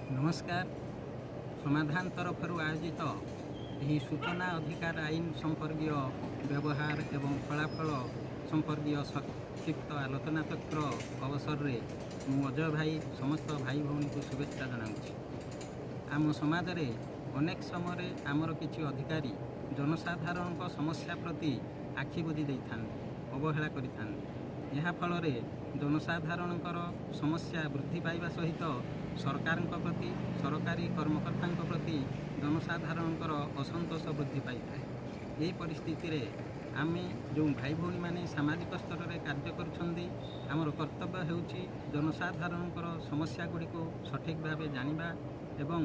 ନମସ୍କାର। ସମାଧାନ ତରଫରୁ ଆୟୋଜିତ ଏହି ସୂଚନା ଅଧିକାର ଆଇନ ସମ୍ପର୍କୀୟ ବ୍ୟବହାର ଏବଂ ଫଳାଫଳ ସମ୍ପର୍କୀୟ ସଂକ୍ଷିପ୍ତ ଆଲୋଚନା ଚକ୍ର ଅବସରରେ ମୁଁ ଅଜୟ ଭାଇ ସମସ୍ତ ଭାଇ ଭଉଣୀଙ୍କୁ ଶୁଭେଚ୍ଛା ଜଣାଉଛି। ଆମ ସମାଜରେ ଅନେକ ସମୟରେ ଆମର କିଛି ଅଧିକାରୀ ଜନସାଧାରଣଙ୍କ ସମସ୍ୟା ପ୍ରତି ଆଖି ବୁଜି ଦେଇଥାନ୍ତି, ଅବହେଳା କରିଥାନ୍ତି। ଏହା ଫଳରେ ଜନସାଧାରଣଙ୍କର ସମସ୍ୟା ବୃଦ୍ଧି ପାଇବା ସହିତ ସରକାରଙ୍କ ପ୍ରତି, ସରକାରୀ କର୍ମକର୍ତ୍ତାଙ୍କ ପ୍ରତି ଜନସାଧାରଣଙ୍କର ଅସନ୍ତୋଷ ବୃଦ୍ଧି ପାଇଥାଏ। ଏହି ପରିସ୍ଥିତିରେ ଆମେ ଯେଉଁ ଭାଇ ଭଉଣୀମାନେ ସାମାଜିକ ସ୍ତରରେ କାର୍ଯ୍ୟ କରୁଛନ୍ତି, ଆମର କର୍ତ୍ତବ୍ୟ ହେଉଛି ଜନସାଧାରଣଙ୍କର ସମସ୍ୟା ଗୁଡ଼ିକୁ ସଠିକ୍ ଭାବେ ଜାଣିବା ଏବଂ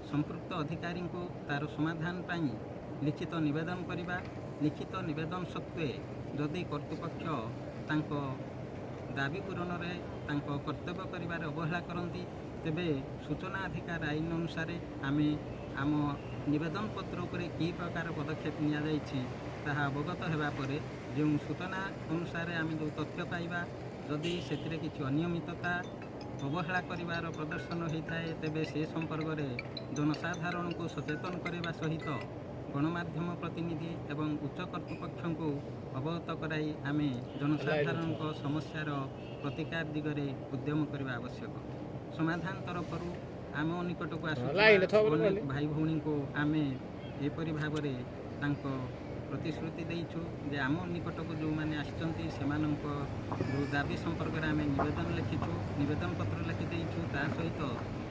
ସମ୍ପୃକ୍ତ ଅଧିକାରୀଙ୍କୁ ତା'ର ସମାଧାନ ପାଇଁ ଲିଖିତ ନିବେଦନ କରିବା। ଲିଖିତ ନିବେଦନ ସତ୍ତ୍ୱେ ଯଦି କର୍ତ୍ତୃପକ୍ଷ ତାଙ୍କ ଦାବି ପୂରଣରେ ତାଙ୍କ କର୍ତ୍ତବ୍ୟ କରିବାରେ ଅବହେଳା କରନ୍ତି, ତେବେ ସୂଚନା ଅଧିକାର ଆଇନ ଅନୁସାରେ ଆମେ ଆମ ନିବେଦନ ପତ୍ର ଉପରେ କି ପ୍ରକାର ପଦକ୍ଷେପ ନିଆଯାଇଛି ତାହା ଅବଗତ ହେବା ପରେ, ଯେଉଁ ସୂଚନା ଅନୁସାରେ ଆମେ ଯେଉଁ ତଥ୍ୟ ପାଇବା, ଯଦି ସେଥିରେ କିଛି ଅନିୟମିତତା, ଅବହେଳା କରିବାର ପ୍ରଦର୍ଶନ ହୋଇଥାଏ, ତେବେ ସେ ସମ୍ପର୍କରେ ଜନସାଧାରଣଙ୍କୁ ସଚେତନ କରିବା ସହିତ ଗଣମାଧ୍ୟମ ପ୍ରତିନିଧି ଏବଂ ଉଚ୍ଚ କର୍ତ୍ତୃପକ୍ଷଙ୍କୁ ଅବଗତ କରାଇ ଆମେ ଜନସାଧାରଣଙ୍କ ସମସ୍ୟାର ପ୍ରତିକାର ଦିଗରେ ଉଦ୍ୟମ କରିବା ଆବଶ୍ୟକ। ସମାଧାନ ତରଫରୁ ଆମ ନିକଟକୁ ଆସୁଥିବା ଅନେକ ଭାଇ ଭଉଣୀଙ୍କୁ ଆମେ ଏପରି ଭାବରେ ତାଙ୍କ ପ୍ରତିଶ୍ରୁତି ଦେଇଛୁ ଯେ ଆମ ନିକଟକୁ ଯେଉଁମାନେ ଆସିଛନ୍ତି, ସେମାନଙ୍କ ଯେଉଁ ଦାବି ସମ୍ପର୍କରେ ଆମେ ନିବେଦନ ଲେଖିଛୁ, ନିବେଦନ ପତ୍ର ଲେଖି ଦେଇଛୁ। ତା ସହିତ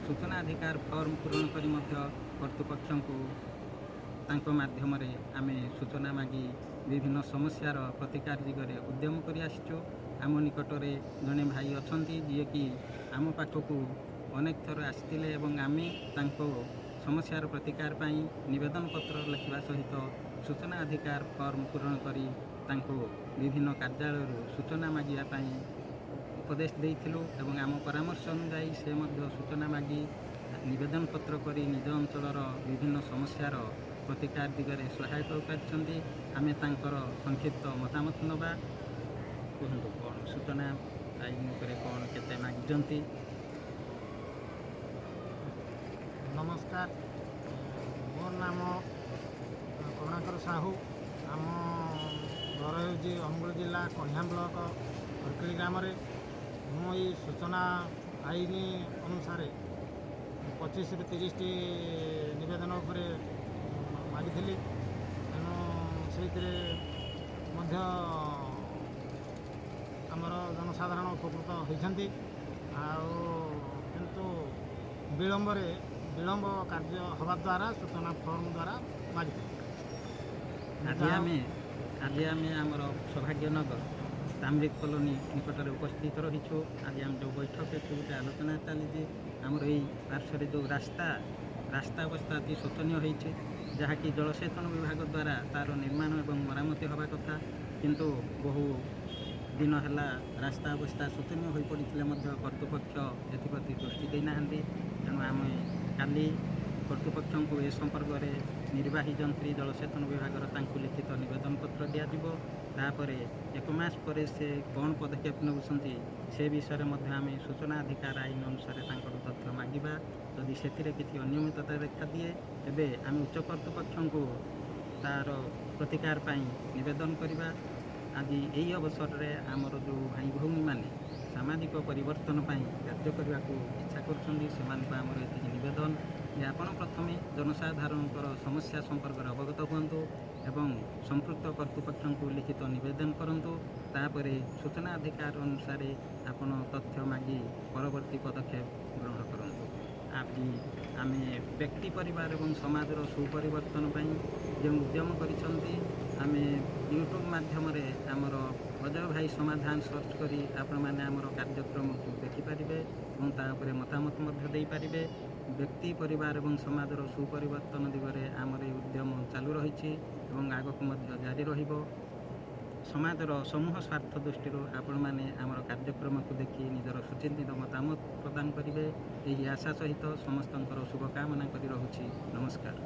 ସୂଚନା ଅଧିକାର ଫର୍ମ ପୂରଣ କରି ମଧ୍ୟ କର୍ତ୍ତୃପକ୍ଷଙ୍କୁ ତାଙ୍କ ମାଧ୍ୟମରେ ଆମେ ସୂଚନା ମାଗି ବିଭିନ୍ନ ସମସ୍ୟାର ପ୍ରତିକାର ଦିଗରେ ଉଦ୍ୟମ କରି ଆସିଛୁ। ଆମ ନିକଟରେ ଜଣେ ଭାଇ ଅଛନ୍ତି, ଯିଏକି ଆମ ପାଖକୁ ଅନେକ ଥର ଆସିଥିଲେ ଏବଂ ଆମେ ତାଙ୍କ ସମସ୍ୟାର ପ୍ରତିକାର ପାଇଁ ନିବେଦନ ପତ୍ର ଲେଖିବା ସହିତ ସୂଚନା ଅଧିକାର ଫର୍ମ ପୂରଣ କରି ତାଙ୍କୁ ବିଭିନ୍ନ କାର୍ଯ୍ୟାଳୟରୁ ସୂଚନା ମାଗିବା ପାଇଁ ଉପଦେଶ ଦେଇଥିଲୁ ଏବଂ ଆମ ପରାମର୍ଶ ଅନୁଯାୟୀ ସେ ମଧ୍ୟ ସୂଚନା ମାଗି ନିବେଦନ ପତ୍ର କରି ନିଜ ଅଞ୍ଚଳର ବିଭିନ୍ନ ସମସ୍ୟାର ପ୍ରତିକାର ଦିଗରେ ସହାୟକ ହୋଇପାରିଛନ୍ତି। ଆମେ ତାଙ୍କର ସଂକ୍ଷିପ୍ତ ମତାମତ ନେବା। କୁହନ୍ତୁ, କ'ଣ ସୂଚନା ଆଇନ ଉପରେ କ'ଣ କେତେ ମାଗିଛନ୍ତି? ନମସ୍କାର, ମୋର ନାମ କରୁଣାକର ସାହୁ। ଆମ ଘର ହେଉଛି ଅନୁଗୁଳ ଜିଲ୍ଲା କଣିହାଁ ବ୍ଲକ ଖରକିଳି ଗ୍ରାମରେ। ମୁଁ ଏଇ ସୂଚନା ଆଇନ ଅନୁସାରେ 25ରୁ 30ଟି ନିବେଦନ ଉପରେ ମାଗିଥିଲି। ତେଣୁ ସେଇଥିରେ ମଧ୍ୟ ଆମର ଜନସାଧାରଣ ଉପକୃତ ହୋଇଛନ୍ତି। ଆଉ କିନ୍ତୁ ବିଳମ୍ବରେ, ବିଳମ୍ବ କାର୍ଯ୍ୟ ହେବା ଦ୍ୱାରା ସୂଚନା ଫର୍ମ ଦ୍ୱାରା ମାଗିଥିଲି। ଆଜି ଆମେ ଆମର ସୌଭାଗ୍ୟନଗର ତାମ୍ରିକ କଲୋନୀ ନିକଟରେ ଉପସ୍ଥିତ ରହିଛୁ। ଆଜି ଆମେ ଯେଉଁ ବୈଠକ ଏଠି ଗୋଟେ ଆଲୋଚନା ଚାଲିଛି, ଆମର ଏଇ ପାର୍ଶ୍ୱରେ ଯେଉଁ ରାସ୍ତା ଅବସ୍ଥା ଅତି ଶୋଚନୀୟ ହେଇଛି, ଯାହାକି ଜଳସେଚନ ବିଭାଗ ଦ୍ୱାରା ତା'ର ନିର୍ମାଣ ଏବଂ ମରାମତି ହେବା କଥା। କିନ୍ତୁ ବହୁ ଦିନ ହେଲା ରାସ୍ତା ଅବସ୍ଥା ଶୋଚନୀୟ ହୋଇପଡ଼ିଥିଲେ ମଧ୍ୟ କର୍ତ୍ତୃପକ୍ଷ ଏଥିପ୍ରତି ଦୃଷ୍ଟି ଦେଇନାହାନ୍ତି। ତେଣୁ ଆମେ କାଲି କର୍ତ୍ତୃପକ୍ଷଙ୍କୁ ଏ ସମ୍ପର୍କରେ ନିର୍ବାହୀ ଯନ୍ତ୍ରୀ ଜଳସେଚନ ବିଭାଗର ତାଙ୍କୁ ଲିଖିତ ନିବେଦନ ପତ୍ର ଦିଆଯିବ। ତାପରେ ଏକ ମାସ ପରେ ସେ କ'ଣ ପଦକ୍ଷେପ ନେଉଛନ୍ତି, ସେ ବିଷୟରେ ମଧ୍ୟ ଆମେ ସୂଚନା ଅଧିକାର ଆଇନ ଅନୁସାରେ ତାଙ୍କଠୁ ତଥ୍ୟ ମାଗିବା। ଯଦି ସେଥିରେ କିଛି ଅନିୟମିତତା ଦେଖାଦିଏ, ତେବେ ଆମେ ଉଚ୍ଚ କର୍ତ୍ତୃପକ୍ଷଙ୍କୁ ତା'ର ପ୍ରତିକାର ପାଇଁ ନିବେଦନ କରିବା। ଆଜି ଏହି ଅବସରରେ ଆମର ଯେଉଁ ଭାଇ ଭଉଣୀମାନେ ସାମାଜିକ ପରିବର୍ତ୍ତନ ପାଇଁ କାର୍ଯ୍ୟ କରିବାକୁ ଇଚ୍ଛା କରୁଛନ୍ତି, ସେମାନଙ୍କୁ ଆମର ଏତିକି ନିବେଦନ ଯେ ଆପଣ ପ୍ରଥମେ ଜନସାଧାରଣଙ୍କର ସମସ୍ୟା ସମ୍ପର୍କରେ ଅବଗତ ହୁଅନ୍ତୁ ଏବଂ ସମ୍ପୃକ୍ତ କର୍ତ୍ତୃପକ୍ଷଙ୍କୁ ଲିଖିତ ନିବେଦନ କରନ୍ତୁ। ତାପରେ ସୂଚନା ଅଧିକାର ଅନୁସାରେ ଆପଣ ତଥ୍ୟ ମାଗି ପରବର୍ତ୍ତୀ ପଦକ୍ଷେପ ଗ୍ରହଣ କରନ୍ତୁ। ଆଜି ଆମେ ବ୍ୟକ୍ତି, ପରିବାର ଏବଂ ସମାଜର ସୁପରିବର୍ତ୍ତନ ପାଇଁ ଯେଉଁ ଉଦ୍ୟମ କରିଛନ୍ତି, ଆମେ ୟୁଟ୍ୟୁବ୍ ମାଧ୍ୟମରେ ଆମର ଅଜୟ ଭାଇ ସମାଧାନ ସର୍ଚ୍ଚ କରି ଆପଣମାନେ ଆମର କାର୍ଯ୍ୟକ୍ରମକୁ ଦେଖିପାରିବେ ଏବଂ ତା ଉପରେ ମତାମତ ମଧ୍ୟ ଦେଇପାରିବେ। ବ୍ୟକ୍ତି, ପରିବାର ଏବଂ ସମାଜର ସୁପରିବର୍ତ୍ତନ ଦିଗରେ ଆମର ଏହି ଉଦ୍ୟମ ଚାଲୁ ରହିଛି ଏବଂ ଆଗକୁ ମଧ୍ୟ ଜାରି ରହିବ। ସମାଜର ସମୂହ ସ୍ୱାର୍ଥ ଦୃଷ୍ଟିରୁ ଆପଣମାନେ ଆମର କାର୍ଯ୍ୟକ୍ରମକୁ ଦେଖି ନିଜର ସୁଚିନ୍ତିତ ମତାମତ ପ୍ରଦାନ କରିବେ, ଏହି ଆଶା ସହିତ ସମସ୍ତଙ୍କର ଶୁଭକାମନା କରି ରହୁଛି। ନମସ୍କାର।